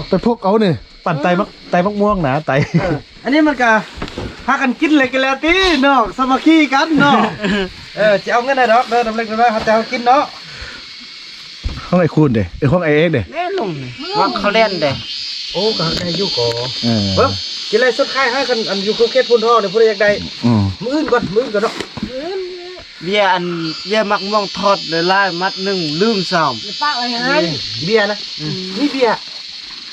ໄປພົກເອົານີ້ ປັ່ນໄຕໝາກ ເອີ ໄຕໝາກມ່ວງນະ ໄຕ ເອີ ອັນນີ້ມັນກະພາກັນກິນເລີຍ ກັນແລ້ວຕິເນາະ ສາມັກຄີກັນເນາະ ເອີ ຊິເອົາເງິນໃຫ້ດອກເດີ ນຳເລັກນຳນ້ອຍ ເຮົາແຕ່ເຮົາກິນເນາະ. ຂອງໄອ້ຄູນເດ້ ເອີ ຂອງໄອ້ເອກເດ້ ແມ່ນລົງນີ້ ວ່າເຂົາແລ່ນເດ້. ໂອ້ ກໍໄດ້ຢູ່ກໍ ເອີ ເບິ່ງ ກິນໄລ່ສົດຂາຍໃຫ້ ຄັນອັນຢູ່ເຂດພຸ້ນທອກນີ້ ຜູ້ໃດຢາກໄດ້ ອືມ ມື້ອື່ນກ່ອນ ມື້ອື່ນກ່ອນເນາະ. ເບຍອັນ ເບຍໝາກມ່ວງທອດຫຼາຍໆ ມັດໜຶ່ງ ລືມຊ້ຳ ປະໄວ້ຫັ້ນ ເບຍນະ ອືມ ມີເບຍ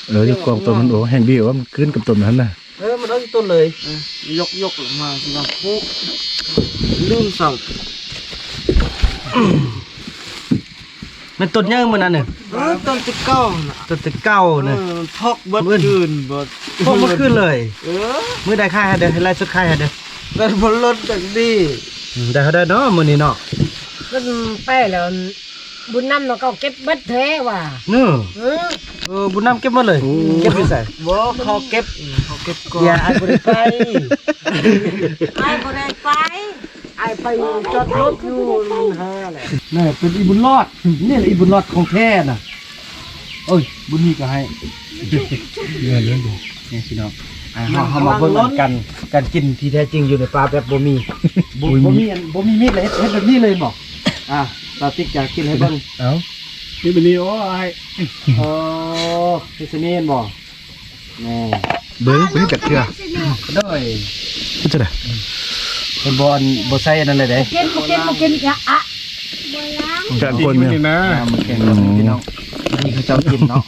ເອີ ຢູ່ກອງຕົ້ນມັນ ໂອ້ ແຮ່ງເບຍວ່າມັນຄືນກັບຕົ້ນຫັ້ນນະ. ເອີ ມັນອອກຢູ່ຕົ້ນເລີຍ ເອີ ຍົກໆລົງມາຊິວ່າ ໂອ້ ລືມຊ້ຳ. ແມ່ນຕົ້ນໃຫຍ່ມື້ນັ້ນນີ້ ເອີ ຕົ້ນແຕ່ເກົ່ານະ ຕົ້ນແຕ່ເກົ່ານະ ເອີ ມັນພອກເບິດຄືນ ເບິດ ພອກເບິດຄືນເລີຍ ເອີ ມື້ໃດຂາຍໃຫ້ເດີ ໃຫ້ໄລ່ສົດຂາຍໃຫ້ເດີ ແລ້ວບໍ່ລົດຈັ່ງນີ້ ອືມ ໄດ້ເທົ່າໃດເນາະມື້ນີ້ເນາະ ມັນໄປແລ້ວ ບຸນນຳເນາະ ເຂົາເກັບເບິດແທ້ວ່າ ເອີ ເອີ ເອີ ບຸນນຳເກັບໝົດເລີຍ ໂອ້ ເກັບຢູ່ໃສ? ບໍ່ ເຂົາເກັບ ເຂົາເກັບກ່ອນ ຢ່າ ອ້າຍບໍ່ໄດ້ໄປ ອ້າຍບໍ່ໄດ້ໄປ ອ້າຍໄປຈອດລົດຢູ່ ມັນຫາແຫຼະ ແນ່ ເປັນອີບຸນລອດ ນີ້ແຫຼະອີບຸນລອດຂອງແທ້ນະ ໂອ້ຍ ບຸນມີກໍໃຫ້ ນີ້ພີ່ນ້ອງ ອ່າ ເຮົາ ເຮົາມາເບິ່ງກັນ ການກິນທີ່ແທ້ຈິງຢູ່ໃນປ່າແບບບໍ່ມີ ບໍ່ ບໍ່ມີອັນ ບໍ່ມີມີດເລີຍ ເຮັດ ເຮັດແບບນີ້ເລີຍບໍ? ອ່າ ສາວຕິກຈະກິນໃຫ້ເບິ່ງ ເອົ້າ ນີ້ແບບນີ້ ໂອ້ຍ ເອີ ເຮັດຊະນີ້ແມ່ນບໍ? ແນ່ ເບິ່ງ ບໍ່ເຮັດຈັກເທື່ອ ໂດຍ ເຮັດຈັ່ງໃດ? ເພິ່ນບໍ່ ອັນ ບໍ່ໃສ່ອັນນັ້ນເລີຍເດ້ ບໍ່ກິນ ບໍ່ກິນ ບໍ່ກິນ ອະ ຈານຄົນນີ້ນະ ອ່າ ມາແຂ່ງກັນ ອືມ ພີ່ນ້ອງ ອັນນີ້ເຂົາເຈົ້າກິນເນາະ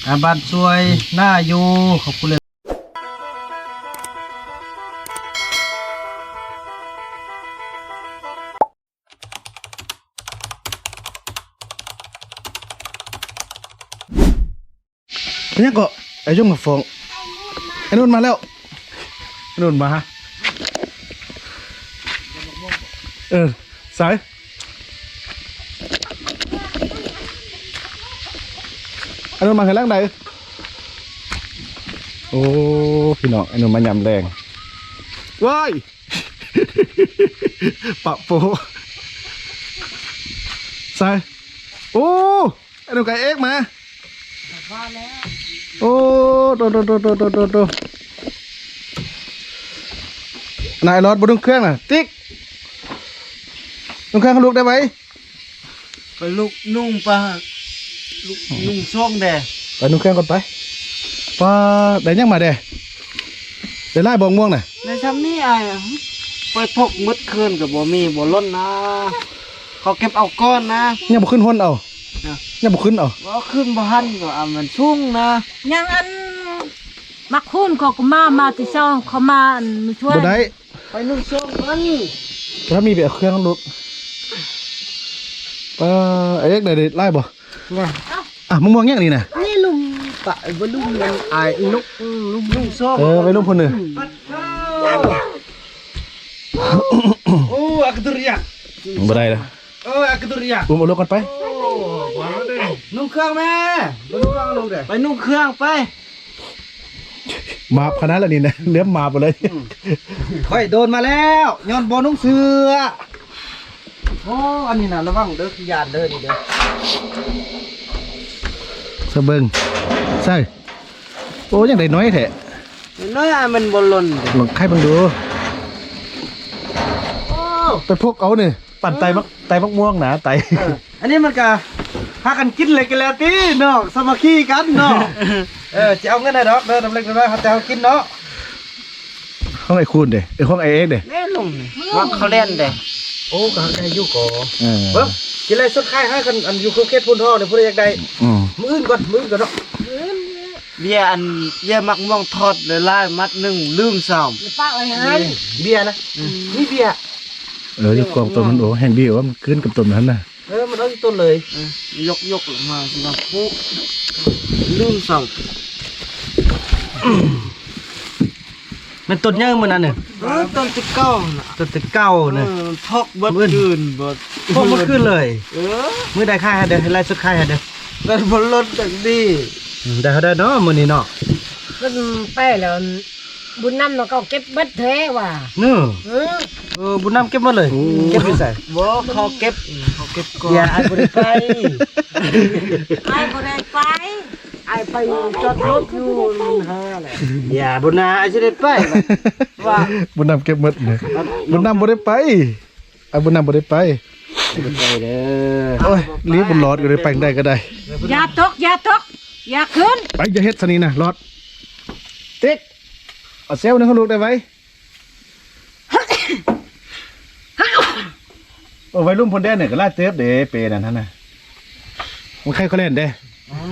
ອ່າ ບ້ານຊ່ວຍໜ້າຢູ່ ຂອບຄຸນເລີຍ. ເປັນຫຍັງເກາະ? ໄອ້ຍົງມາຟ້ອງ ໄອ້ນຸ່ນມາແລ້ວ ໄອ້ນຸ່ນມາຫາ ເອີ ໃສ? ໄອ້ນຸ່ນມາເຮັດແລງໃດ? ໂອ້ ພີ່ນ້ອງ ໄອ້ນຸ່ນມາຍາມແລງ ວ້າຍ ປະໂປ ໃສ? ໂອ້ ໄອ້ໜຸ່ມກະເອກມາ ໂອ້ ໂຕ ໂຕ ນາຍລອດບໍ່ນຸ່ງເຄື່ອງນະ ຕິກ ນຸ່ງເຄື່ອງໃຫ້ລູກໄດ້ໄວ ໄປລູກນຸ່ງປະ ລູກນຸ່ງຊ່ອງແດ່ ໄປນຸ່ງເຄື່ອງກ່ອນໄປ ປາ ໄດ້ຫຍັງມາແດ່ ໄດ້ຫຼາຍບໍ່ມ່ວງນະ ໄດ້ຊ່ຳນີ້ອ້າຍ ໄປພົກໝົດຄືນກໍບໍ່ມີ ບໍ່ລົ້ນນະ ເຂົາເກັບເອົາກ່ອນນະ ຍັງບໍ່ຂຶ້ນຫົນເອົາ ນະ ຍັງບໍ່ຂຶ້ນເອົາ ບໍ່ຂຶ້ນບໍ່ທັນກໍ ອ່າ ມັນສູງນະ ຍັງອັນ ໝາກຄູນເຂົາກໍມາ ມາແຕ່ເຊົ້າ ເຂົາມາອັນມາຊ່ວຍ ບໍ່ໄດ້ ໄປນຸ່ງໂຊງມັນ ຖ້າມີໄປເອົາເຄື່ອງລູກ ເອີ ເອັກ ໄດ້ຫຼາຍບໍ່ ວ່າ ອ່ະ ມະມ່ວງຫຍັງນີ້ນະ ນີ້ລຸມ ປະ ບໍ່ລຸມມັນອາຍນົກ ລຸມ ລຸມໂຊງ ເອີ ໄປລຸມພຸ້ນເດີ ໂອ້ ອັກດຸຣຍາ ບໍ່ໄດ້ລະ ເອີ ອັກດຸຣຍາ ອຸ້ມເອົາລົງກ່ອນໄປ ນຸ່ງເຄື່ອງແມ່ ໄປນຸ່ງເຄື່ອງລົງເດີ ໄປນຸ່ງເຄື່ອງໄປ ມາບຂະໜາດລະນີ້ນະ ເລີ່ມມາບເລີຍ ອືມ ຂ້ອຍໂດນມາແລ້ວ ຍ້ອນບໍ່ນຸ່ງເສື້ອ ໂອ້ ອັນນີ້ນະ ລະວັງເດີ ຢ້ານເດີນີ້ເດີ ສະເບິ່ງ ໃສ່ ໂອ້ ຍັງໄດ້ໜ້ອຍແທ້ ນ້ອຍ ອ່າ ມັນບໍ່ຫຼົ່ນເດ້ ລອງໄຂເບິ່ງດູ ໂອ້ ໄປພົກເອົານີ້ ປັ່ນໄຕໝາກ ເອີ ໄຕໝາກມ່ວງນະ ໄຕ ເອີ ອັນນີ້ມັນກະພາກັນກິນເລີຍ ກັນແລ້ວຕິເນາະ ສາມັກຄີກັນເນາະ ເອີ ຊິເອົາເງິນໃຫ້ດອກເດີ ນຳເລັກນຳນ້ອຍ ເຮົາແຕ່ເຮົາກິນເນາະ ຂອງໄອ້ຄູນເດ້ ເອີ ຂອງໄອ້ເອກເດ້ ແມ່ນລົງນີ້ ວ່າເຂົາແລ່ນເດ້ ໂອ້ ກໍໄດ້ຢູ່ກໍ ເອີ ເບິ່ງ ກິນໄລ່ສົດຂາຍໃຫ້ ຄັນອັນຢູ່ເຂດພຸ້ນທອກນີ້ ຜູ້ໃດຢາກໄດ້ ອືມ ມື້ອື່ນກ່ອນ ມື້ອື່ນກ່ອນເນາະ ມື້ອື່ນ ເບຍອັນ ເບຍໝາກມ່ວງທອດຫຼາຍໆ ມັດໜຶ່ງ ລືມຊ້ຳ ປະໄວ້ຫັ້ນ ເບຍນະ ອືມ ມີເບຍ ເອີ ຢູ່ກອງຕົ້ນມັນ ໂອ້ ແຮ່ງເບຍວ່າມັນຄືນກັບຕົ້ນຫັ້ນນະ ເອີ ມັນອອກຢູ່ຕົ້ນເລີຍ ເອີ ຍົກໆລົງມາຊິວ່າ ໂອ້ ລືມຊ້ຳ ແມ່ນຕົ້ນໃຫຍ່ມື້ນັ້ນນີ້ ເອີ ຕົ້ນແຕ່ເກົ່ານະ ຕົ້ນແຕ່ເກົ່ານະ ເອີ ມັນພອກເບິດຄືນ ບໍ່ ພອກເບິດຄືນເລີຍ ເອີ ມື້ໃດຂາຍໃຫ້ເດີ ໃຫ້ໄລ່ສົດຂາຍໃຫ້ເດີ ແລ້ວບໍ່ລົດຈັ່ງນີ້ ອືມ ໄດ້ເທົ່າໃດເນາະມື້ນີ້ເນາະ ມັນໄປແລ້ວ ບຸນນຳເນາະ ເຂົາເກັບເບິດແທ້ວ່າ ເອີ ເອີ ເອີ ບຸນນຳເກັບໝົດເລີຍ ໂອ້ ເກັບຢູ່ໃສ? ບໍ່ ເຂົາເກັບ ເຂົາເກັບກ່ອນ ຢ່າ ອ້າຍບໍ່ໄດ້ໄປ ອ້າຍບໍ່ໄດ້ໄປ. ອ້າຍໄປຈອດລົດຢູ່ມັນຫາແຫຼະ. ຢ່າ ບຸນນາ ອ້າຍຊິໄດ້ໄປ ວ່າ ບຸນນຳເກັບໝົດເລີຍ. ບຸນນຳບໍ່ໄດ້ໄປ ອ້າຍບຸນນຳບໍ່ໄດ້ໄປ ບໍ່ໄດ້ໄປເດີ. ໂອ້ຍ ລີບຸນຫຼອດກໍໄດ້ໄປ ໄດ້ກໍໄດ້. ຢ່າຕົກ ຢ່າຕົກ ຢ່າຂຶ້ນ ໄປ. ຢ່າເຮັດຊະນີ້ນະຫຼອດ. ຕິກ ເອົາແຊວໜຶ່ງໃຫ້ລູກໄດ້ໄວ. ເອີ ໄວລຸ້ນເພິ່ນແດ່ນີ້ກໍຫຼາຍເຕີບເດ້ ເປນັ້ນຫັ້ນນະ. ມັນໄຄຄະແລ່ນເດ້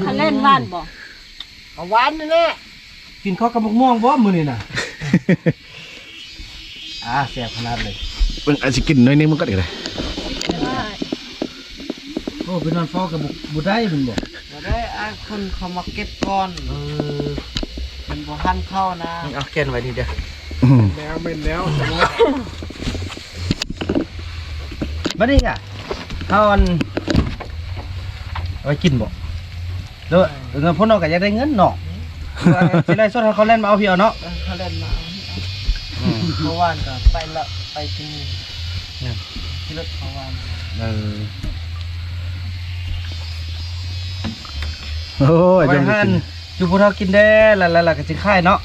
ຄະແລ່ນຫວານບໍ່? ກໍຫວານນີ້ແຫຼະ. ກິນເຂົ້າກັບໝາກມ່ວງບໍ່ມື້ນີ້ນະ? ອ່າ ແຊບຂະໜາດເລີຍ. ເບິ່ງ ອ້າຍຊິກິນໜ້ອຍໜຶ່ງມັນກໍໄດ້. ໂອ້ ໄປນອນເຝົ້າກໍບໍ່ ບໍ່ໄດ້ແມ່ນບໍ່? ບໍ່ໄດ້ ອ້າຍຄົນເຂົາມາເກັບກ່ອນ. ເອີ ມັນບໍ່ທັນເຂົ້ານະ. ເອົາແກ່ນໄວ້ນີ້ເດີ້. ອືມ ແລ້ວແມ່ນແລ້ວ. ບັດນີ້ກະເຮົາອັນ ເອົາໄວ້ກິນບໍ່? ເດີ ເງິນພວກນ້ອງກໍຢາກໄດ້ເງິນເນາະ. ຊິໄລ່ສົດໃຫ້ເຂົາແລ່ນມາເອົາພີ່ເອົາເນາະ. ເອີ ເຂົາແລ່ນມາເອົາພີ່ເອົາ. ອືມ ເມື່ອວານກໍໄປລະ ໄປກິນ ອືມ ຂີ່ລົດເຂົ້າວານ. ເອີ ໂອ້ຍ ໄວ້ໃຫ້ອັນ ຢູ່ພວກເຮົາກິນແດ່ ແລ້ວ ແລ້ວ ແລ້ວກໍຊິຂາຍເນາະ.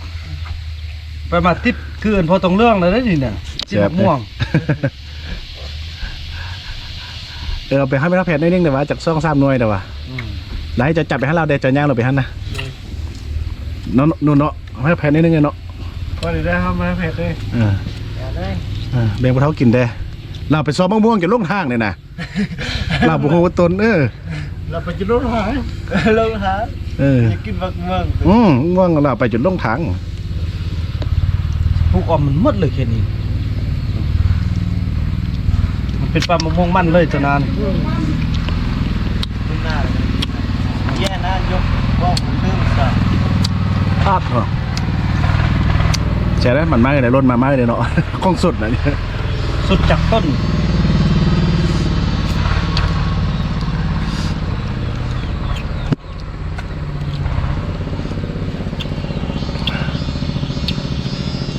ໄປມາຕິດຄືອັນພໍ່ຕົງເລື່ອງເລີຍນີ້ນະ ຊິໝາກມ່ວງ. ເອີ ເອົາໄປໃຫ້ແມ່ທັບແພດໜ້ອຍໜຶ່ງເດ້ວ່າ ຈັກສອງສາມໜ່ວຍເດ້ວ່າ. ອືມ ແລ້ວໃຫ້ເຈົ້າຈັບໄປໃຫ້ລາວເດ້ ເຈົ້າຍ່າງລົງໄປຫັ້ນນະ. ໂດຍ ເນາະ ເນາະ ເນາະ ໃຫ້ແພດໜ້ອຍໜຶ່ງເນາະ. ພໍໄດ້ເຮົາມາແພດເດ້. ເອີ ເອົາເລີຍ ເອີ ແບ່ງພວກເຮົາກິນເດ້. ລາວໄປຊອກໝາກມ່ວງຢູ່ລົງທາງນີ້ນະ. ລາວບໍ່ຮູ້ຕົນ. ເອີ ລາວໄປຈຸດລົງທາງ ລົງທາງ. ເອີ ຢາກກິນໝາກມ່ວງ. ອືມ ມ່ວງລາວໄປຈຸດລົງທາງ. ປູກອ້ອມມັນໝົດເລີຍເຂດນີ້ ມັນເປັນປ່າໝາກມ່ວງມັນເລີຍຕົວນັ້ນ. ອືມ ເປັນໜ້າເລີຍ ແຍ່ນະ ຍົກບ້ອງຕື່ມຊະ. ອາດເນາະ ແຊບເດ້ ມັນໄມ້ເດ້ ລົດມາໄມ້ເດ້ເນາະ. ຂອງສົດນະ ສົດຈາກຕົ້ນ.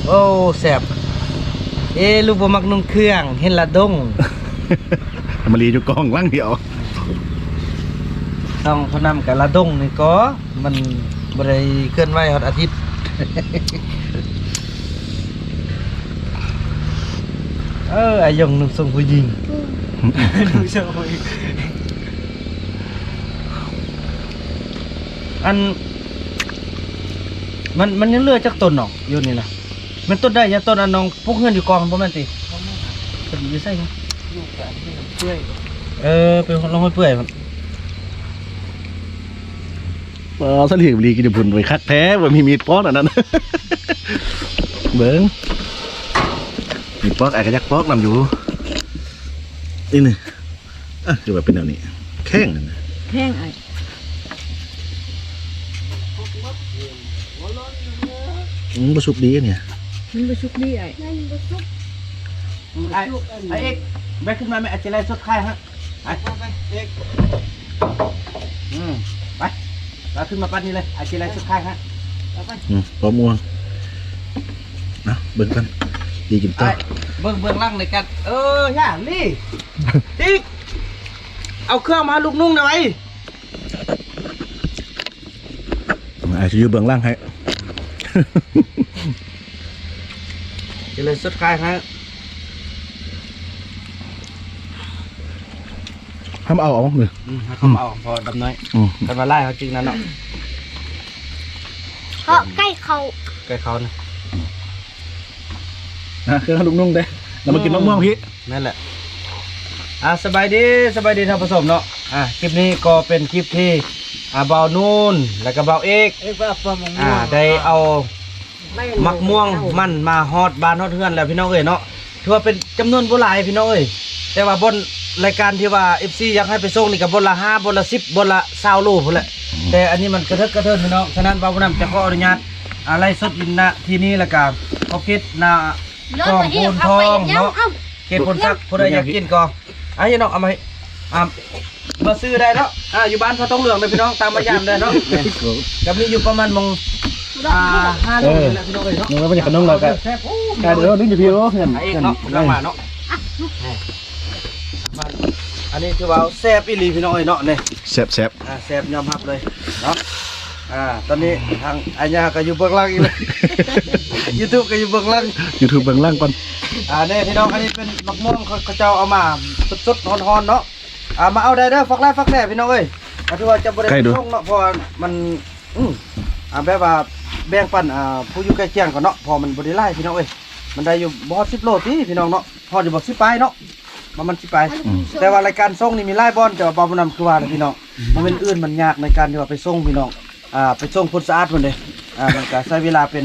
ໂອ້ ແຊບ. ເອ ລູກບໍ່ມັກນຸ່ງເຄື່ອງ ເຫັນລະດົງ ມາລີຢູ່ກອງຫຼັງດຽວ. ນ້ອງເຂົານຳກັບລະດົງນີ້ກໍ ມັນບໍ່ໄດ້ເຄື່ອນໄຫວຮອດອາທິດ. ເອີ ອາຍົງນຸ່ງຊົງຜູ້ຍິງ ນຸ່ງຊົງຜູ້ຍິງ. ອັນ ມັນ ມັນຍັງເຫຼືອຈັກຕົ້ນເນາະ ຢູ່ນີ້ນະ. ແມ່ນຕົ້ນໃດ ຍາຕົ້ນອັນນ້ອງປຸກເຮືອນຢູ່ກອງບໍ່ແມ່ນຕິ? ບໍ່ແມ່ນ ເພິ່ນຢູ່ໃສນະ? ຢູ່ກະເປື່ອຍ. ເອີ ໄປລອງໄປເປື່ອຍ. ອໍ ສະຫຼຽງລີກິນຢູ່ພຸ້ນໄປຄັກແທ້ ບໍ່ມີມີດປອກອັນນັ້ນ. ເບິ່ງ ມີດປອກ ອ້າຍກໍຢາກປອກນຳຢູ່. ນີ້ ນີ້ ອ່ະ ຄືວ່າເປັນແນວນີ້ ແຂງນັ້ນນະ ແຂງອ້າຍ. ອືມ ບໍ່ສຸກດີອັນນີ້ ມັນບໍ່ສຸກດີອ້າຍ ມັນບໍ່ສຸກ. ອືມ ອ້າຍ ອ້າຍເອກ ແບກຂຶ້ນມາແມ່ ອາດຈະໄລ່ສົດຂາຍໃຫ້. ໄປ ໄປ ໄປ ເອກ ອືມ ໄປ ລາວຂຶ້ນມາປັດນີ້ເລີຍ ອາດຈະໄລ່ສົດຂາຍໃຫ້. ໄປ ໄປ ອືມ ພ້ອມມ່ວງ ນະ ເບິ່ງກັນ ລີກິນຕໍ່ ໄປ ເບິ່ງເບື້ອງຫຼັງໃນກັນ. ເອີ ຢ່າລີ ຕິກ ເອົາເຄື່ອງມາໃຫ້ລູກນຸ່ງແດ່ໄວ. ອ້າຍຊິຢູ່ເບື້ອງຫຼັງໃຫ້ ຊິເລີຍສຸດທ້າຍໃຫ້ ຫ້າມເອົາ ເອົາ ອືມ ໃຫ້ເຂົາມາເອົາ ເພາະວ່າດຳນ້ອຍ ອືມ ຄັນວ່າຫຼາຍເຮົາຈຶ່ງນັ້ນເນາະ. ເພາະໃກ້ເຂົ້າ ໃກ້ເຂົ້ານະ. ອ່າ ຄືລູກນຸ່ງເດ້ ລາວມາກິນໝາກມ່ວງພີ້ ແມ່ນແຫຼະ. ອ່າ ສະບາຍດີ ສະບາຍດີທ່ານຜູ້ຊົມເນາະ. ອ່າ ຄລິບນີ້ກໍເປັນຄລິບທີ່ ອ່າ ບ່າວນູນ ແລ້ວກໍບ່າວເອກ ເອກວ່າປອມ ອ່າ ໄດ້ເອົາໝາກມ່ວງມັນມາຮອດບ້ານຮອດເຮືອນແລ້ວ ພີ່ນ້ອງເອີຍເນາະ. ຖືວ່າເປັນຈຳນວນບໍ່ຫຼາຍ ພີ່ນ້ອງເອີຍ ແຕ່ວ່າບ່ອນລາຍການທີ່ວ່າເອັຟຊີຢາກໃຫ້ໄປສົ່ງນີ້ ກໍບ່ອນລະຫ້າ ບ່ອນລະສິບ ບ່ອນລະຊາວໂລພຸ້ນແຫຼະ. ອືມ ແຕ່ອັນນີ້ມັນກະເຖິກກະເທີນ ພີ່ນ້ອງ. ສະນັ້ນ ບ່າວບຸນນຳຈະຂໍອະນຸຍາດ ອ່າ ໄລຟ໌ສົດຢູ່ ນະ ທີ່ນີ້ ແລ້ວກະຂອບເຂດ ນະ ກອງໂພນທອງເນາະ ເຂດໂພນສັກ ຜູ້ໃດຢາກກິນກໍ ອ່າ ເນາະ ເອົາມາໃຫ້ ອ່າ ມາຊື້ໄດ້ເນາະ. ອ່າ ຢູ່ບ້ານພໍ່ຕົງເຫຼືອງເດີ ພີ່ນ້ອງ ຕາມມາຢາມໄດ້ເນາະ. ແມ່ນ ກໍມີຢູ່ປະມານໝ່ອງ ອ່າ ຫ້າໂລນີ້ແຫຼະ ພີ່ນ້ອງເອີຍເນາະ. ເອີ ແມ່ນ ເພິ່ນຢາກຂະໜົມ ແລ້ວກໍ ແຊບ ແຊບ ໂອ້ ນີ້ຢູ່ພີ້ ໂອ້ ເພື່ອນ ພະເອກເນາະ ເພິ່ນກຳລັງມາເນາະ. ອັນນີ້ຖືວ່າແຊບອີ່ຫຼີ ພີ່ນ້ອງເອີຍເນາະ ນີ້ ແຊບໆ ອ່າ ແຊບຍອມຮັບເລີຍເນາະ. ອ່າ ຕອນນີ້ທາງອາຍາກໍຢູ່ເບື້ອງຫຼັງອີກແລ້ວ ຢູທູບກໍຢູ່ເບື້ອງຫຼັງ ຢູທູບເບື້ອງຫຼັງກ່ອນ. ອ່າ ນີ້ພີ່ນ້ອງ ອັນນີ້ເປັນໝາກມ່ວງ ເຂົາ ເຂົາເຈົ້າເອົາມາສົດໆ ຮ້ອນໆ ເນາະ. ອ່າ ມາເອົາໄດ້ເດີ ຝາກຫຼາຍຝາກແດ່ພີ່ນ້ອງເອີຍ. ອ່າ ຖືວ່າຈະບໍ່ໄດ້ສົ່ງເນາະ ເພາະວ່າມັນ ອືມ ອ່າ ແບບວ່າແບ່ງປັນ ອ່າ ຜູ້ຢູ່ໃກ້ຄຽງກ່ອນເນາະ ເພາະມັນບໍ່ໄດ້ຫຼາຍພີ່ນ້ອງເອີຍ. ມັນໄດ້ຢູ່ບໍ່ຮອດສິບໂລຕິພີ່ນ້ອງເນາະ ຮອດຢູ່ບໍ່ ສິບປາຍເນາະ ປະມານສິບປາຍ. ອືມ ແຕ່ວ່າລາຍການສົ່ງນີ້ມີຫຼາຍບ່ອນ ແຕ່ວ່າເວົ້ານຳຄືວ່າແຫຼະພີ່ນ້ອງ ບໍ່ແມ່ນອື່ນ ມັນຍາກໃນການທີ່ວ່າໄປສົ່ງພີ່ນ້ອງ. ອ່າ ໄປສົ່ງໂພນສະອາດພຸ້ນເດ້. ອ່າ ມັນກະໃຊ້ເວລາເປັນ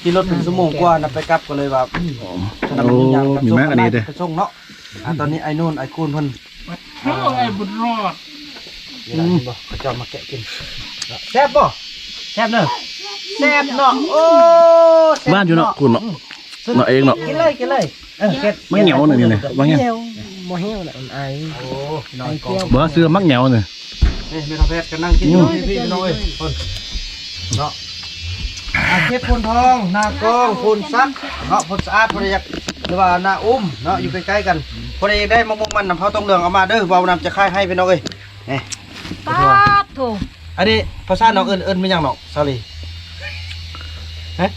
ຂີ່ລົດເປັນຊົ່ວໂມງກວ່ານະ ໄປກັບ ກໍເລີຍວ່າ ໂອ້ ໂອ້ ມີມາກອັນນີ້ເດ້ ໄປສົ່ງເນາະ. ອ່າ ຕອນນີ້ອ້າຍໂນນ ອ້າຍຄູນເພິ່ນ ໂອ້ຍ ອ່າ ບຸນຮອດ ນີ້ລະ ເຫັນບໍ່ ເຂົາເຈົ້າມາແກະກິນ. ແຊບບໍ່? ແຊບເດີ ແຊບເນາະ. ໂອ້ ແຊບ ຫວານຢູ່ເນາະ ເນາະ ຄູນເນາະ. ອືມ ເນາະເອງເນາະ ກິນເລີຍ ກິນເລີຍ. ເອີ ເກັບ ມັນຫຽວນີ້ ນີ້ ວ່າຫຍັງ? ບໍ່ຫຽວແຫຼະ ມັນອາຍ. ໂອ້ ນ້ອຍກໍ ບໍ່ ຊື່ໝາກຫຍັງນີ້. ນີ້ແມ່ເຖົ້າແພດກໍນັ່ງກິນຢູ່ ອືມ ນີ້ພີ່ນ້ອງເອີຍ ເນາະ. ອ່າ ເຂດໂພນທອງ ນາກອງ ໂພນສັກເນາະ ໂພນສະອາດ ຜູ້ໃດຢາກ ຫຼືວ່ານາອຸ້ມເນາະ ຢູ່ໃກ້ໆ ກັນ. ຜູ້ໃດຢາກໄດ້ໝາກມ່ວງມັນນຳ ເຜົາຕົງເຫຼືອງ ເອົາມາເດີ ເວົ້ານຳຈະຂາຍໃຫ້ພີ່ນ້ອງເອີຍ. ນີ້ ປາດໂທ້ ອັນນີ້ພາສານ້ອງເອີ້ນ ເອີ້ນແມ່ນຫຍັງນ້ອງສາລີ? ຮະ?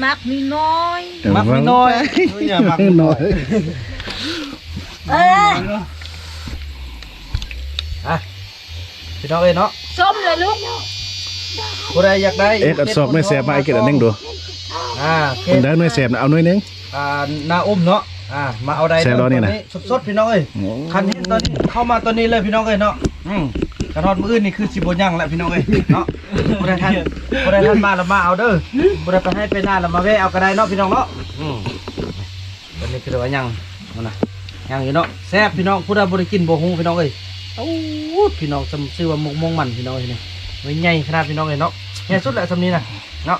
ໝາກນ້ອຍໆ ໝາກນ້ອຍໆ. ເອີຍ ໝາກນ້ອຍໆ. ເອີ ອ່ະ ພີ່ນ້ອງເອີຍເນາະ ສົ້ມລະລູກ. ຜູ້ໃດຢາກໄດ້ ເອັດ ອັນຊອກໜ່ວຍແຊບມາໃຫ້ເກັດອັນໜຶ່ງດູ. ອ່າ ເປັນໄດ້ໜ່ວຍແຊບນະ ເອົາໜ່ວຍໜຶ່ງ. ອ່າ ນາອຸ້ມເນາະ ອ່າ ມາເອົາໄດ້ ແຊບແລ້ວນີ້ນະ ສົດໆ ພີ່ນ້ອງເອີຍ. ຄັນເຫັນຕອນນີ້ເຂົ້າມາຕອນນີ້ເລີຍພີ່ນ້ອງເອີຍເນາະ. ອືມ ຄັນຮອດມື້ອື່ນນີ້ຄືຊິບໍ່ຍັງແລ້ວພີ່ນ້ອງເອີຍເນາະ. ຜູ້ໃດທັນ ຜູ້ໃດທັນມາລະມາເອົາເດີ ຜູ້ໃດໄປໃຫ້ໄປນາລະມາແວ່ເອົາກໍໄດ້ເນາະພີ່ນ້ອງເນາະ. ອືມ ຕອນນີ້ຄືວ່າຍັງຫັ້ນນະ ຍັງຢູ່ເນາະ. ແຊບພີ່ນ້ອງ ຜູ້ໃດບໍ່ໄດ້ກິນບໍ່ຮູ້ພີ່ນ້ອງເອີຍ. ໂອ້ ພີ່ນ້ອງ ຊ່ຳຊື່ວ່າໝົກມ່ວງມັນພີ່ນ້ອງເອີຍ ນີ້ໜ່ວຍໃຫຍ່ຂະໜາດພີ່ນ້ອງເອີຍເນາະ. ໃຫຍ່ສຸດແຫຼະຊ່ຳນີ້ນະເນາະ.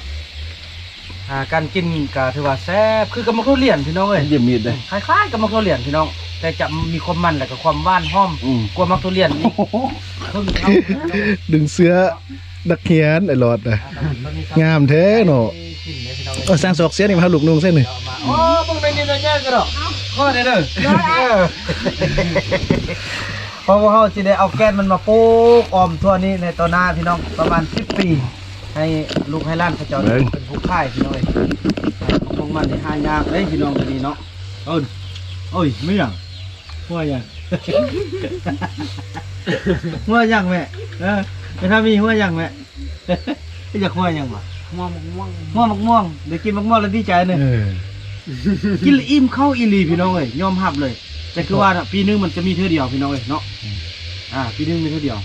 ອ່າ ການກິນກໍຖືວ່າແຊບ ຄືກັບໝາກທຸລຽນພີ່ນ້ອງເອີຍ. ຢ້ຽມມີດເດ້ ຄ້າຍໆ ກັບໝາກທຸລຽນພີ່ນ້ອງ ແຕ່ຈະມີຄວາມມັນ ແລ້ວກໍຄວາມຫວານຫອມ ອືມ ກວ່າໝາກທຸລຽນອີກ ເຄິ່ງເທົ່າ. ດຶງເສື້ອ ນັກຮຽນໄອ້ຫຼອດນະ ງາມແທ້ເນາະ. ເອີ ສ້າງສອກເສຍນີ້ມາຫາລູກນຸ່ງເສຍນີ້. ໂອ້ ເບິ່ງໃນນີ້ໜ້ອຍໃຫຍ່ກະດອກ ຂໍໄດ້ເດີ. ເອີ ເພາະພວກເຮົາຊິໄດ້ເອົາແກ່ນມັນມາປູກອ້ອມທົ່ວນີ້ໃນຕໍ່ໜ້າພີ່ນ້ອງ ປະມານສິບປີ ໃຫ້ລູກໃຫ້ຫຼານເຂົາເຈົ້າເປັນຜູ້ຂາຍພີ່ນ້ອງເອີຍ. ພວກມັນນີ້ຫາຍາກເດ້ພີ່ນ້ອງ ດຽວນີ້ເນາະ. ເອີ ໂອ້ຍ ແມ່ນຫຍັງ? ຫົວຫຍັງ? ຫົວຫຍັງແມ່? ເອີ ແມ່ທາມີ ຫົວຫຍັງແມ່? ຢາກຫົວຫຍັງວະ? ຫົວໝາກມ່ວງ ຫົວໝາກມ່ວງ. ໄດ້ກິນໝາກມ່ວງແລ້ວດີໃຈເນີ. ເອີ ກິນແລ້ວອີ່ມເຂົ້າອີ່ຫຼີພີ່ນ້ອງເອີຍ ຍອມຮັບເລີຍ. ແຕ່ຄືວ່ານະ ປີໜຶ່ງມັນຈະມີເທື່ອດຽວພີ່ນ້ອງເອີຍເນາະ. ອືມ ອ່າ ປີໜຶ່ງມີເທື່ອດຽວ.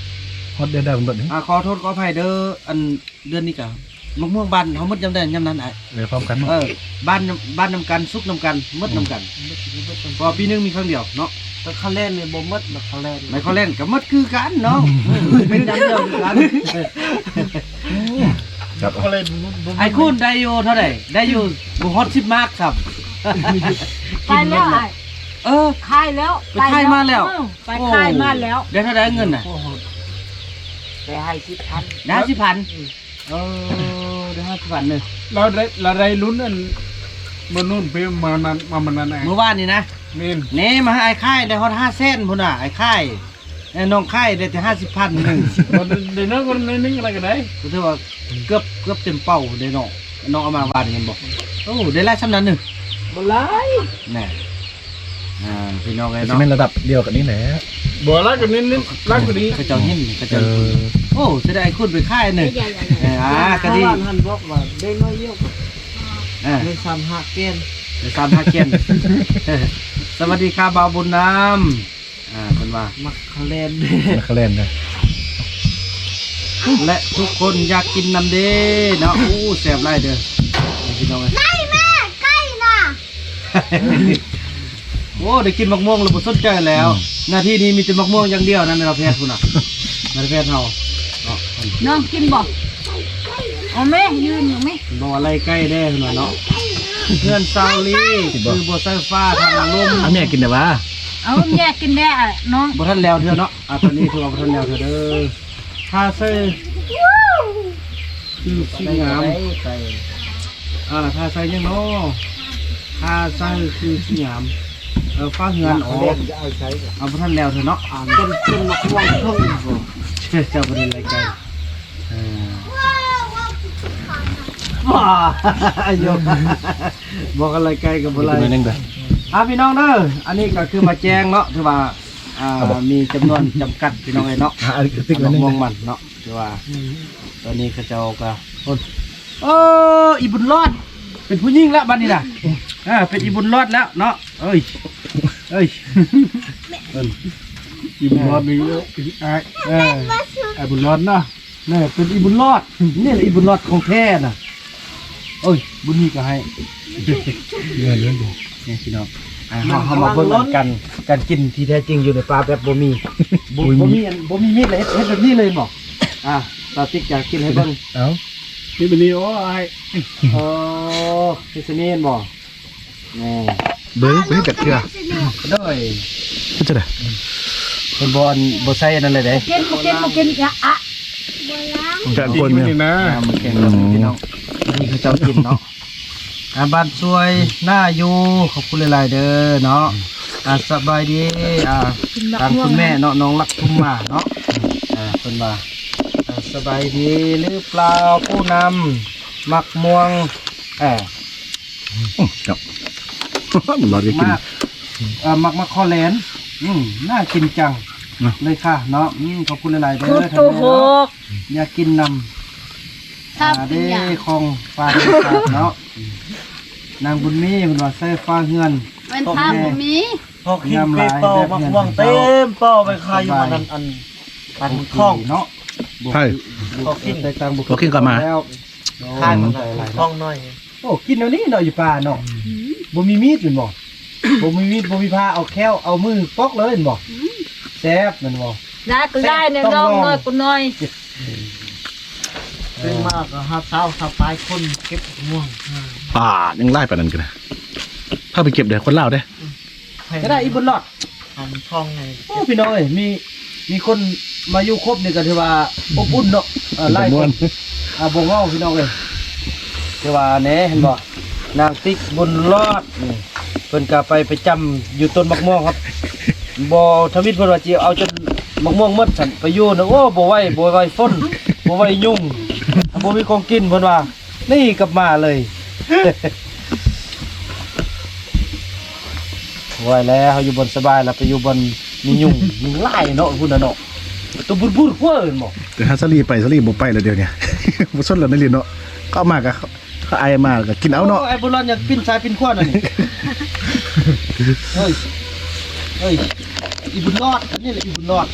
ຮອດເດືອນໃດມັນເບິດນີ້? ອ່າ ຂໍໂທດຂໍອະໄພເດີ ອັນ ເດືອນນີ້ກະໝາກມ່ວງບ້ານເຮົາໝົດຍາມໃດຍາມນັ້ນອ້າຍ. ເອີ ພ້ອມກັນເນາະ. ເອີ ບ້ານ ບ້ານນຳກັນ ສຸກນຳກັນ ໝົດນຳກັນ. ອືມ ເພາະວ່າປີໜຶ່ງມີຄັ້ງດຽວເນາະ. ແຕ່ເຂົາແລ່ນນີ້ບໍ່ໝົດ ແລ້ວເຂົາແລ່ນ ແລ້ວເຂົາແລ່ນກໍໝົດຄືກັນເນາະ. ເປັນຢ່າງດຽວຄືກັນ. ເຂົາແລ່ນບໍ່ ບໍ່ ອ້າຍຄູນໄດ້ຢູ່ເທົ່າໃດ? ໄດ້ຢູ່ບໍ່ຮອດສິບມາກຊ້ຳ. ໄປແລ້ວອ້າຍ. ເອີ ຂາຍແລ້ວ ໄປຂາຍມາແລ້ວ. ເອີ ໄປຂາຍມາແລ້ວ. ໂອ້ ໄດ້ເທົ່າໃດເງິນນະ? ໄດ້ຫ້າສິບພັນ ໄດ້ຫ້າສິບພັນ. ອືມ ເອີ ໄດ້ຫ້າສິບພັນເດີ. ລາວໄດ້ ລາວໄດ້ລຸ້ນອັນ ມື້ນັ້ນໄປ ມານັ້ນ ມາມື້ນັ້ນ ມື້ວານນີ້ນະ. ແມ່ນ ນີ້ມາໃຫ້ອ້າຍຂາຍໄດ້ຮອດຫ້າແສນພຸ້ນນະ ອ້າຍຂາຍ. ເອີ ນ້ອງຂາຍໄດ້ແຕ່ຫ້າສິບພັນໜຶ່ງ. ບໍ່ ໄດ້ ໄດ້ນ້ອຍກວ່າໜ້ອຍໜຶ່ງ ອະໄລກໍໄດ້. ກໍຖືວ່າເກືອບ ເກືອບເຕັມເປົ້າເດ້ເນາະ. ນ້ອງເອົາມາວານນີ້ແມ່ນບໍ່? ໂອ້ ໄດ້ຫຼາຍສ່ຳນັ້ນເນີ. ບໍ່ຫຼາຍ ແນ່. ອ່າ ພີ່ນ້ອງເອີຍເນາະ ຊິແມ່ນລະດັບດຽວກັນນີ້ແຫຼະ. ບໍ່ ລາວກໍນີ້ ລາວກໍນີ້ ເຂົາເຈົ້າເຫັນ ເຂົາເຈົ້າ ເອີ ໂອ້ ເສຍດາຍຄຸນໄປຂາຍເນີ. ເອີ ອ່າ ກະດີ ບ້ານຫັ້ນບອກວ່າໄດ້ໜ້ອຍດຽວ ອ່າ ໄດ້ສາມຫ້າແກ່ນ ໄດ້ສາມຫ້າແກ່ນ. ສະຫວັດດີຄ່ະ ບ່າວບຸນນຳ. ອ່າ ເພິ່ນວ່າ ໝາກຂະແລ່ນ ໝາກຂະແລ່ນນະ ແລະ ທຸກຄົນຢາກກິນນຳເດ້ເນາະ. ໂອ້ ແຊບຫຼາຍເດີພີ່ນ້ອງເອີຍ. ໄດ້ແມ່ ໄກ່ນະ. ໂອ້ ໄດ້ກິນໝາກມ່ວງແລ້ວບໍ່ສົນໃຈແລ້ວ. ອືມ ໜ້າທີ່ນີ້ມີແຕ່ໝາກມ່ວງຢ່າງດຽວນະ ແມ່ນລາວແພດພຸ້ນນະ ແມ່ນລາວແພດເຮົາເນາະ. ນ້ອງກິນບໍ່? ເອົາແມ່ ຢືນຢູ່ແມ່. ເພິ່ນບອກວ່າໄລ່ໄກ່ແດ່ເພິ່ນວ່າເນາະ. ເຮືອນຊາວລີຄືບໍ່ໃຊ້ຟ້າທາງລົມ. ເອົາແມ່ກິນໄດ້ຫວາ? ເອົາແມ່ກິນແດ່ນ້ອງ. ບໍ່ທັນແລ້ວເທື່ອເນາະ. ອ່າ ຕອນນີ້ຖືວ່າບໍ່ທັນແລ້ວເທື່ອເດີ. ຖ້າໃສ່ຄືຊິງາມ. ອ່າ ຖ້າໃສ່ຫຍັງເນາະ? ຖ້າໃສ່ຄືຊິງາມ. ເອີ ຝາເຮືອນ. ອໍ ເອົາບໍ່ທັນແລ້ວເທື່ອເນາະ. ອ່າ ເປັນ ເປັນໝາກມ່ວງເພິ່ນ ເຈົ້າບໍ່ໄດ້ໄລ່ໄກ່. ເອີ ບໍ່ ໂຍມ ບໍ່ກັນໄລ່ໄກ່ກໍບໍ່ໄລ່ ອີກໜ້ອຍໜຶ່ງເດີ ອ່າ ພີ່ນ້ອງເດີ ອັນນີ້ກໍຄືມາແຈ້ງເນາະ ຖືວ່າ ອ່າ ເອົາບໍ່ ມີຈຳນວນຈຳກັດ ພີ່ນ້ອງເອີຍເນາະ ອ່າ ອັນນີ້ກໍຕິດໜ້ອຍໜຶ່ງ ໝາກມ່ວງມັນເນາະ ຖືວ່າ ອືມ ຕອນນີ້ເຂົາເຈົ້າກໍ ໂອ້ ອີບຸນລອດ ເປັນຜູ້ຍິງແລ້ວບັດນີ້ນະ ອ່າ ເປັນອີບຸນລອດແລ້ວເນາະ ເອີຍ ເອີຍ ອີບຸນລອດນີ້ ອ້າຍ ເອີ ອ້າຍບຸນລອດນະ ແນ່ ເປັນອີບຸນລອດ ນີ້ແຫຼະອີບຸນລອດຂອງແທ້ນະ ໂອ້ຍ ບຸນມີກໍໃຫ້ ນີ້ພີ່ນ້ອງ ອ່າ ເຮົາ ເຮົາມາເບິ່ງກັນ ການກິນທີ່ແທ້ຈິງຢູ່ໃນປ່າແບບບໍ່ມີ ບໍ່ ບໍ່ມີອັນ ບໍ່ມີມີດເລີຍ ເຮັດ ເຮັດແບບນີ້ເລີຍແມ່ນບໍ່? ອ່າ ຕາຕິກຈະກິນໃຫ້ເບິ່ງ ເອົ້າ ເຮັດແບບນີ້ ໂອ້ຍ ເອີ ເຮັດຊະນີ້ແມ່ນບໍ່? ນີ້ ເບິ່ງ ບໍ່ເຮັດຈັກເທື່ອ ໂດຍ ເຮັດຈັ່ງໃດ? ເພິ່ນບໍ່ ບໍ່ໃສ່ອັນນັ້ນເລີຍເດ້ ບໍ່ກິນ ບໍ່ກິນ ບໍ່ກິນ ອະ ອະ ຈະກົນນີ້ນະ ອ່າ ມັນແກງແບບນີ້ພີ່ນ້ອງ ອັນນີ້ເຂົາເຈົ້າກິນເນາະ ອ່າ ບ້ານຊ່ວຍໜ້າຢູ່ ຂອບຄຸນຫຼາຍໆເດີເນາະ ອ່າ ສະບາຍດີ ອ່າ ທາງຄຸນແມ່ເນາະ ນ້ອງລັກທຸມມາເນາະ ອ່າ ເພິ່ນວ່າ ອ່າ ສະບາຍດີຫຼືເປົ່າ ຜູ້ນຳ ໝາກມ່ວງ ເອີ ອືມ ຄັບ ມັນລອດກໍກິນ ໝາກ ເອີ ໝາກ ໝາກຄໍແລນ ອືມ ໜ້າກິນຈັງເນາະ ເລີຍຄ່ະເນາະ ອືມ ຂອບຄຸນຫຼາຍໆເດີ ໂຄດໂຕໂຮກ ຢາກກິນນຳ ຖ້າ ອ່າ ເດ້ ຂອງຝາກເນາະ ນາງບຸນມີເພິ່ນວ່າໃສ່ຝາເຮືອນ ແມ່ນພາບໍ່ມີ ພໍກິນເປເປົ່າ ໝາກມ່ວງເຕັມເປົ່າໄປຂາຍຢູ່ອັນນັ້ນ ອັນ ປາທອງເນາະ ໃຊ່ ພໍກິນ ພໍກິນກໍມາ ແລ້ວ ຂາຍມັນທອງໜ້ອຍ ໂອ້ ກິນແນວນີ້ເນາະ ຢູ່ປ່າເນາະ ອືມ ບໍ່ມີມີດແມ່ນບໍ່? ບໍ່ມີມີດ ບໍ່ມີພ້າ ເອົາແຂ້ວ ເອົາມືປອກເລີຍແມ່ນບໍ່? ອືມ ແຊບແມ່ນບໍ່? ຫຼາຍກໍຫຼາຍ ແຊບ ແນ່ ຕ້ອງລອງ ນ້ອຍກໍນ້ອຍ ເປັນມາກໍຫ້າຊາວ ຊາວປາຍຄົນເກັບໝາກມ່ວງ ອ່າ ຍັງຫຼາຍປານນັ້ນກໍໄດ້ ພາໄປເກັບເດ້ ຄົນລາວເດ້ ອືມ ຈະໄດ້ອີກບຸນລອດ ອັນທອງໃຫຍ່ ໂອ້ ພີ່ນ້ອງເອີຍ ມີ ມີຄົນມາຢູ່ຄົບນີ້ກໍຖືວ່າອົບອຸ່ນເນາະ ເອີ ຫຼາຍຄົນ ອ່າ ບໍ່ເຫງົາ ພີ່ນ້ອງເອີຍ ຖືວ່າແນ່ ເຫັນບໍ່ ນາງຕິກບຸນລອດນີ້ ເພິ່ນກໍໄປປະຈຳຢູ່ຕົ້ນໝາກມ່ວງຄັບ ບໍ່ທຳອິດ ເພິ່ນວ່າຊິເອົາຈົນໝາກມ່ວງໝົດຊັ້ນ ໄປຢູ່ນະ ໂອ້ ບໍ່ໄຫວ ບໍ່ໄຫວຝົນ ບໍ່ໄຫວຍຸງ ບໍ່ມີຂອງກິນ ເພິ່ນວ່າ ນີ້ກັບໝາເລີຍ ບໍ່ໄຫວແລ້ວ ເຮົາຢູ່ບ່ອນສະບາຍແລ້ວ ໄປຢູ່ບ່ອນມີຍຸງ ຍຸງຫຼາຍເນາະ ພຸ້ນນະເນາະ ໂຕບຸດໆ ເຫັນບໍ່ ແຕ່ຖ້າສາລີໄປ ສາລີບໍ່ໄປແລ້ວດຽວນີ້ ບໍ່ສົນແລ້ວນະລີເນາະ ເຂົ້າມາກໍ ເຂົາໄອມາກໍກິນເອົາເນາະ ໂອ້ ໄອບຸນລອດຍັງປິ່ນຊ້າຍປິ່ນຂວານະນີ້ ເອີຍ ເອີຍ ອີບຸນລອດ ອັນນີ້ແຫຼະອີບຸນລອດ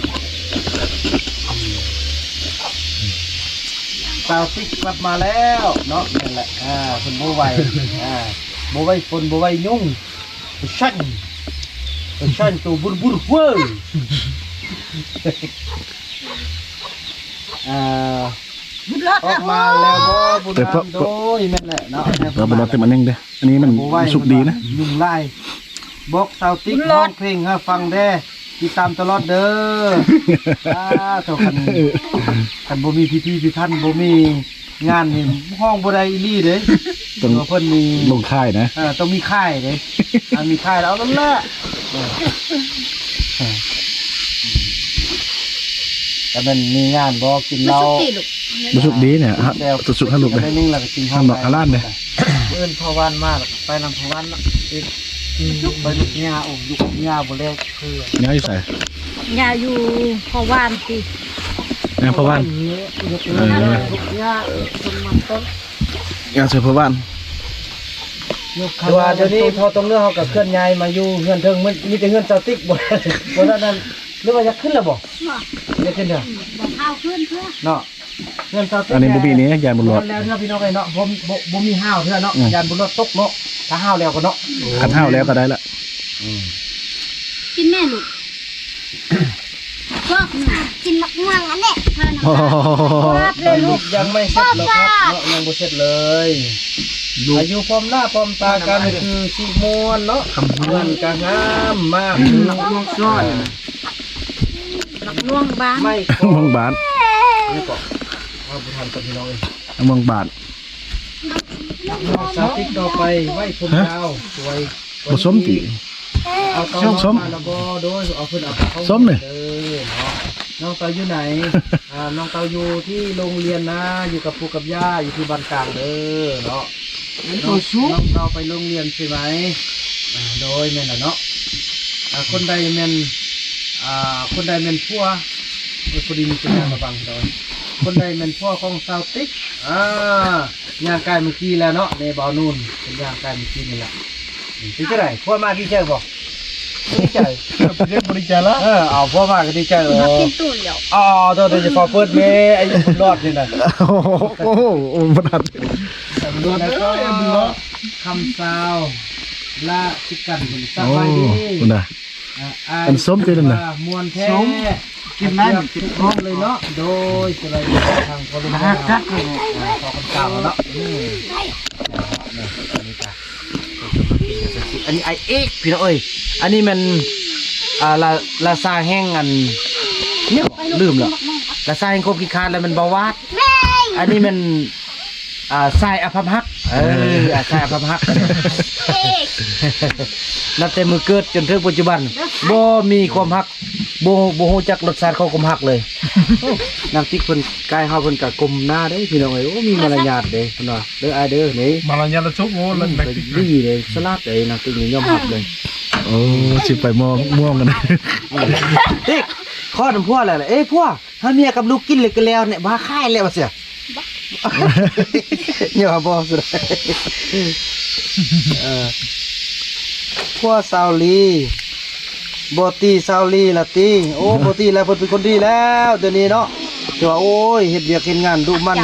ສາວຕິກກັບມາແລ້ວເນາະ ແມ່ນແຫຼະ ອ່າ ເພິ່ນບໍ່ໄຫວ ອ່າ ບໍ່ໄຫວຝົນ ບໍ່ໄຫວຍຸງ ປະຊັນ ປະຊັນໂຕບຸດໆ ເວີ ອ່າ ບຸນລອດ ອອກມາແລ້ວບໍ່ບຸນລອດ ໂດຍ ແມ່ນແຫຼະເນາະ ເອີ ບຸນລອດເຕັມອັນໜຶ່ງເດ້ ອັນນີ້ມັນບໍ່ໄຫວ ມັນສຸກດີນະ ຍຸງຫຼາຍ ບອກສາວຕິກຮ້ອງເພງໃຫ້ຟັງແດ່ ຕິດຕາມຕະຫຼອດເດີ ອ່າ ເທົ່າກັນ ຄັນບໍ່ມີພິທີພິຖັນ ບໍ່ມີງານນີ້ຮ້ອງບໍ່ໄດ້ອີ່ຫຼີເດ້ ຕ້ອງ ເພາະເພິ່ນມີລົງຄ້າຍນະ ເອີ ຕ້ອງມີຄ້າຍເດ້ ອ່າ ມີຄ້າຍແລ້ວເອົານັ້ນແຫຼະ ເອີ ກໍແມ່ນມີງານບໍ່ກິນເຫຼົ້າ ບໍ່ສຸກຕິລູກ ບໍ່ສຸກດີນີ້ ແຊວ ສຸກໃຫ້ລູກເດ້ ໜ້ອຍໜຶ່ງແລ້ວກໍກິນຫ້ອງ ຫ້າມເນາະ ຫ້າມເດ້ ມື້ອື່ນພໍ່ວານມາ ແລ້ວກໍໄປນຳພໍ່ວານເນາະ ອືມ ໄປລຸກຫຍ້າ ໂອ້ ລຸກຫຍ້າບໍ່ແລກຄື ຫຍ້າຢູ່ໃສ? ຫຍ້າຢູ່ພໍ່ວານຕິ ຫຍ້າພໍ່ວານ ເອີ ຫຍ້າເພິ່ນມັນຕົ້ນ ຫຍ້າໃສ່ພໍ່ວານ ແຕ່ວ່າດຽວນີ້ພໍ່ຕົງເນື້ອເຮົາກໍເຄື່ອນຍ້າຍມາຢູ່ເຮືອນເທິງ ມີແຕ່ເຮືອນສາວຕິກ ບໍ່ ບໍ່ນັ້ນ ຫຼືວ່າຢາກຂຶ້ນແລ້ວບໍ່? ບໍ່ ຢາກຂຶ້ນເທື່ອ ອືມ ບໍ່ພາວຂຶ້ນເທື່ອເນາະ ເຮືອນສາວຕິກ ອັນນີ້ບໍ່ມີນີ້ ຢ້ານບຸນລອດ ແລ້ວເນາະ ພີ່ນ້ອງເອີຍເນາະ ບໍ່ ບໍ່ ບໍ່ມີຫ້າວເທື່ອເນາະ ອືມ ຢ້ານບຸນລອດຕົກເນາະ ຖ້າຫ້າວແລ້ວກໍເນາະ ຄັນຫ້າວແລ້ວກໍໄດ້ລະ ອືມ ກິນແມ່ລູກ ພວກ ກິນໝາກມ່ວງອັນນີ້ ໂອ້ໂຫ ພວກເລີຍລູກ ຍັງບໍ່ເສັດເລີຍຄັບເນາະ ຍັງບໍ່ເສັດເລີຍ ລູກ ອາຍຸພ້ອມໜ້າພ້ອມຕາກັນຄືຊິມ່ວນເນາະ ມ່ວນກະງາມມາກ ໝາກມ່ວງຊ້ອນ ໝາກມ່ວງບານ ໄມ້ ໝາກມ່ວງບານ ນີ້ກໍວ່າບໍ່ທັນກັບພີ່ນ້ອງເອີຍ ໝາກມ່ວງບານ ສາວຕິກຕໍ່ໄປ ໄວ້ຜົມຍາວ ສວຍ ບໍ່ສົມຕິ ເອົາຕໍ່ ສົມ ມາແລ້ວບໍ່ ໂດຍ ເອົາເພິ່ນເອົາເຂົ້າ ສົມນີ້ ເດີເນາະ ນ້ອງເຕົາຢູ່ໃນ? ອ່າ ນ້ອງເຕົາຢູ່ທີ່ໂຮງຮຽນນະ ຢູ່ກັບປູ່ກັບຍ່າ ຢູ່ທີ່ບ້ານກາງເດີເນາະ. ນ້ອງ ນ້ອງເຕົາໄປໂຮງຮຽນໃຊ່ໄໝ? ອ່າ ໂດຍ ແມ່ນລະເນາະ. ອ່າ ຄົນໃດແມ່ນ ອ່າ ຄົນໃດແມ່ນຜົວ ໂອ້ຍ ພໍດີມີສັນຍານມາບັງ ໂດຍ ຄົນໃດແມ່ນຜົວຂອງສາວຕິກ? ອ່າ ຍ່າງກາຍເມື່ອກີ້ແລ້ວເນາະ ນີ້ບ່າວນູນເພິ່ນຍ່າງກາຍເມື່ອກີ້ນີ້ລະ. ເປັນຈັ່ງໃດ ຜົວມາດີໃຈບໍ່? ດີໃຈ ເອີ ບໍ່ດີໃຈລະ ເອີ ເອົາຜົວມາກໍດີໃຈ. ເອີ ກິນຕູ້ແລ້ວ ອໍ ໂດຍ ໂດຍສະເພາະເປີດແມ່ ອາຍຸບຸນລອດນີ້ນະ. ໂອ້ໂຫ ບໍ່ທັນ ບຸນລອດ ແລ້ວກໍຄຳຊາວ ລາສິກັນ ສະບາຍດີ ພຸ້ນນະ. ອ່າ ອັນສົ້ມຕິນັ້ນນະ ມ່ວນແທ້ ສົ້ມ ກິນນັ້ນ ກິນຂອງເລີຍເນາະ. ໂດຍ ສະບາຍດີທາງພໍ່ລຸງ ອ່າ ພໍ່ຄຳຊາວເນາະ. ອືມ ອັນນີ້ອ້າຍເອກ ພີ່ນ້ອງເອີຍ. ອັນນີ້ແມ່ນ ອ່າ ລາ ລາຊາແຫ່ງອັນ ຫຍັງ ລືມແລ້ວ ລາຊາແຫ່ງຄວາມຂີ້ຄ້ານ ແລ້ວແມ່ນເບົາຫວານ. ອັນນີ້ແມ່ນ ອ່າ ຊາຍອະພາບຮັກ ເອີ ເອີ ອ່າ ຊາຍອະພາບຮັກ ນັບແຕ່ມື້ເກີດຈົນເຖິງປັດຈຸບັນ ບໍ່ມີຄວາມຮັກ ບໍ່ ບໍ່ຮູ້ຈັກລົດຊາດຂອງຄວາມຮັກເລີຍ. ນາງຕິກເພິ່ນກາຍເຮົາ ເພິ່ນກະກົ້ມໜ້າເດ້ພີ່ນ້ອງເອີຍ. ໂອ້ ມີມາລະຍາດເດ້ເພິ່ນວ່າ ເດີອ້າຍເດີ ນີ້ ມາລະຍາດລະສຸກ. ໂອ້ ນາງຕິກດີເດ້ ສະຫຼາດເດ້ ນາງຕິກນີ້ຍອມຮັບເລີຍ. ໂອ້ ຊິໄປມອງ ມອງກັນ ຕິກ ຂໍນຳຜົວແລ້ວ ເອີ ຜົວ ຫາເມຍກັບລູກກິນເລີຍກໍແລ້ວແນ່ ບໍ່ຫາຂາຍແລ້ວວ່າຊັ້ນ. ຢ່າບອກສຸດ ເອີ ຜົວສາວລີ ບໍ່ຕີສາວລີລະຕິ. ໂອ້ ບໍ່ຕີແລ້ວ ເພິ່ນເປັນຄົນດີແລ້ວດຽວນີ້ເນາະ. ຖືວ່າ ໂອ້ຍ ເຮັດວຽກເຮັດງານດຸໝັ່ນ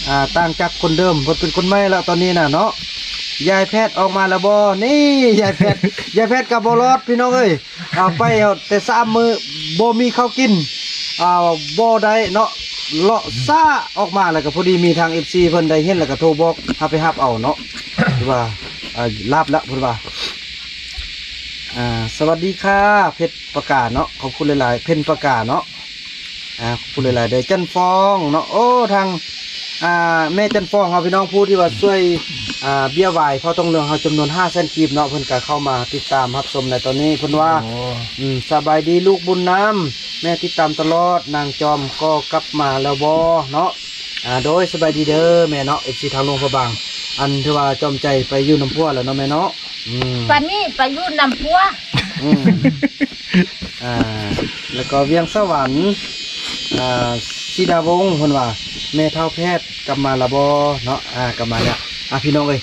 ອ່າ ຕ່າງຈາກຄົນເດີມ ເພິ່ນເປັນຄົນໃໝ່ແລ້ວຕອນນີ້ນະເນາະ. ຍາຍແພດອອກມາແລ້ວບໍ່? ນີ້ ຍາຍແພດ ຍາຍແພດກໍບໍ່ລອດ ພີ່ນ້ອງເອີຍ. ອ່າ ໄປແຕ່ສາມມື້ບໍ່ມີເຂົ້າກິນ ອ່າ ບໍ່ໄດ້ເນາະ ເລາະຊ້າອອກມາ ແລ້ວກໍພໍດີມີທາງເອັຟຊີເພິ່ນໄດ້ເຫັນ ແລ້ວກໍໂທບອກ ຫາໄປຮັບເອົາເນາະ. ຄືວ່າ ອ່າ ລາບລະເພິ່ນວ່າ. ອ່າ ສະຫວັດດີຄ່ະ ເພັດປາກາເນາະ ຂອບຄຸນຫຼາຍໆ ເພັນປາກາເນາະ. ອ່າ ຂອບຄຸນຫຼາຍໆເດີ ຈັນຟອງເນາະ. ໂອ້ ທາງ ອ່າ ແມ່ຈັນຟອງເຮົາ ພີ່ນ້ອງ ຜູ້ທີ່ວ່າຊ່ວຍ ອ່າ ເບ້ຍຫວາຍພໍ່ທອງເຫຼືອງເຮົາຈຳນວນຫ້າແສນກີບເນາະ ເພິ່ນກໍເຂົ້າມາຕິດຕາມຮັບຊົມໃນຕອນນີ້ ເພິ່ນວ່າ ໂອ້ ອືມ ສະບາຍດີລູກບຸນນຳ ແມ່ຕິດຕາມຕະຫຼອດ ນາງຈອມກໍກັບມາແລ້ວບໍ່ເນາະ. ອ່າ ໂດຍ ສະບາຍດີເດີແມ່ເນາະ ເອັຟຊີທາງຫຼວງພະບາງ ອັນທີ່ວ່າຈອມໃຈໄປຢູ່ນຳຜົວແລ້ວເນາະແມ່ເນາະ. ອືມ ປານນີ້ໄປຢູ່ນຳຜົວ. ອືມ ອ່າ ແລ້ວກໍວຽງສະຫວັນ ອ່າ ສີດາວົງ ເພິ່ນວ່າ ແມ່ເຖົ້າແພດກັບມາລະບໍ່ເນາະ. ອ່າ ກັບມາແລ້ວ. ອ່າ ພີ່ນ້ອງເອີຍ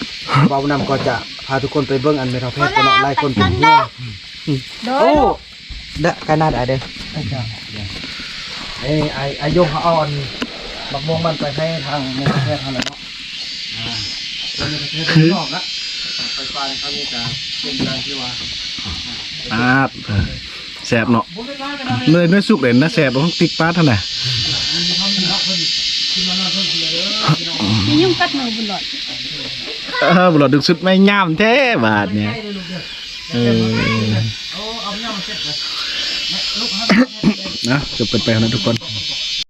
ເວົ້ານຳກໍຈະພາທຸກຄົນໄປເບິ່ງອັນແມ່ເຖົ້າແພດກັນເນາະ. ຫຼາຍຄົນເປັນຫ່ວງ. ໂດຍ ໂອ້ ເດີ ການາດອາເດີ ເອີ ອາ ອາຍົງເຮົາເອົາອັນ ບັກມ່ວງມັນໄປໃຫ້ທາງແມ່ແພດເຮົາແລ້ວເນາະ. ອ່າ ແມ່ແພດເຮົານອກລະ ໄຟຟ້ານີ້ເຂົາມີກະເປັນການທີ່ວ່າ ອາ ແຊບເນາະ ເນີຍ ເນີຍສຸກເດ້ນະ ແຊບ ຕິກປາດຫັ້ນນະ. ມີຍຸງກັດມືບຸນຫຼອດ ເອີ ບຸນຫຼອດດຶງສຸດໄມ້ງາມແທ້ບາດນີ້. ເອີ ນະ ຈົບກັນໄປນະທຸກຄົນ.